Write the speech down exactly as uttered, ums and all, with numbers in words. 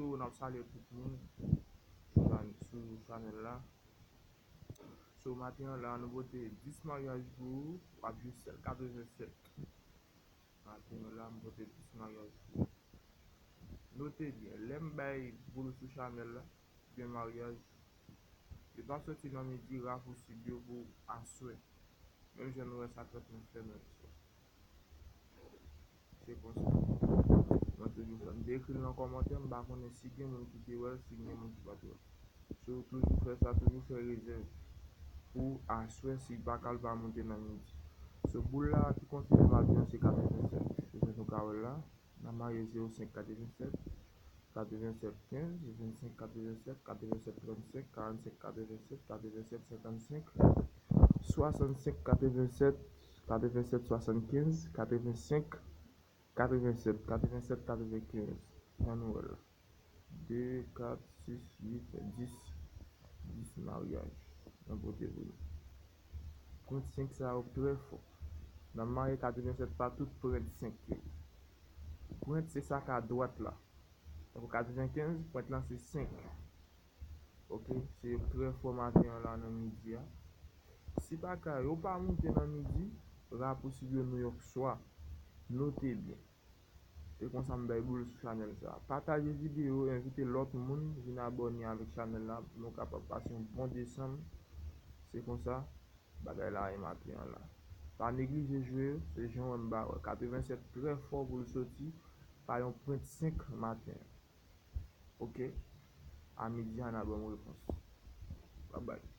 Yo, n ap salye tout moun sou chan- sou chanèl la. So maten an la, nou pote dis maryaj pou ou, w ap jwe sèl katrevennsèt. Maten an la, m pote dis maryaj pou ou. Note byen, lè m bay boul sou chanèl la, gen maryaj, yo pa soti nan midi, rapousib yo pou aswè. Menm jan nou wè sa trant moun fè menm swa. Se konsa. Mwen toujou fè. M te ekri l nan kòmantè, m pa konnen si gen moun ki te wè l, si gen moun ki pa t wè l. So, toujou fè sa, toujou fè rezèv pou aswè, si pa ka l pa monte nan midi. So, boul la ki konseye maten an se katrevennsèt. Se jan nou ka wè l la. N a marye zewo senk katrevennsèt, katrevennsèt kenz, vennsenk katrevennsèt, katrevennsèt trannsenk, karannsenk katrevennsèt, katrevennsèt senkannsenk, swasannsenk katrevennsèt, katrevennsèt swasannkenz, katrevennsèt katrevennsèt, katrevennsèt katrevenkenz. Jan nou wè l la. De, kat, sis, uit, dis. Dis maryaj. Mwen pote pou nou. Pwent senk sa yo trè fò. Nan marye katrevennsèt pa tout pwent senk yo. Pwent se sa k a dwat la. Tankou katrevenkenz, pwent lan se senk. Ok, se trè fò maten an la nan midi a. Si pa ka yo pa monte nan midi, rapousib yo Nouyòk swa. Note byen. Se konsa m bay boul sou chanèl sa. Pataje videyo, envite lòt moun vin abòne avèk chanèl la pou nou kapab pase yon bon desanm. Se konsa bagay la ye maten an la. Pa neglije jwe yo, se jan wè m ba wè. Katrevennsèt trè fò pou l soti pa yon pwent senk maten an. Ok? A midi a n a ban m repons. Babay.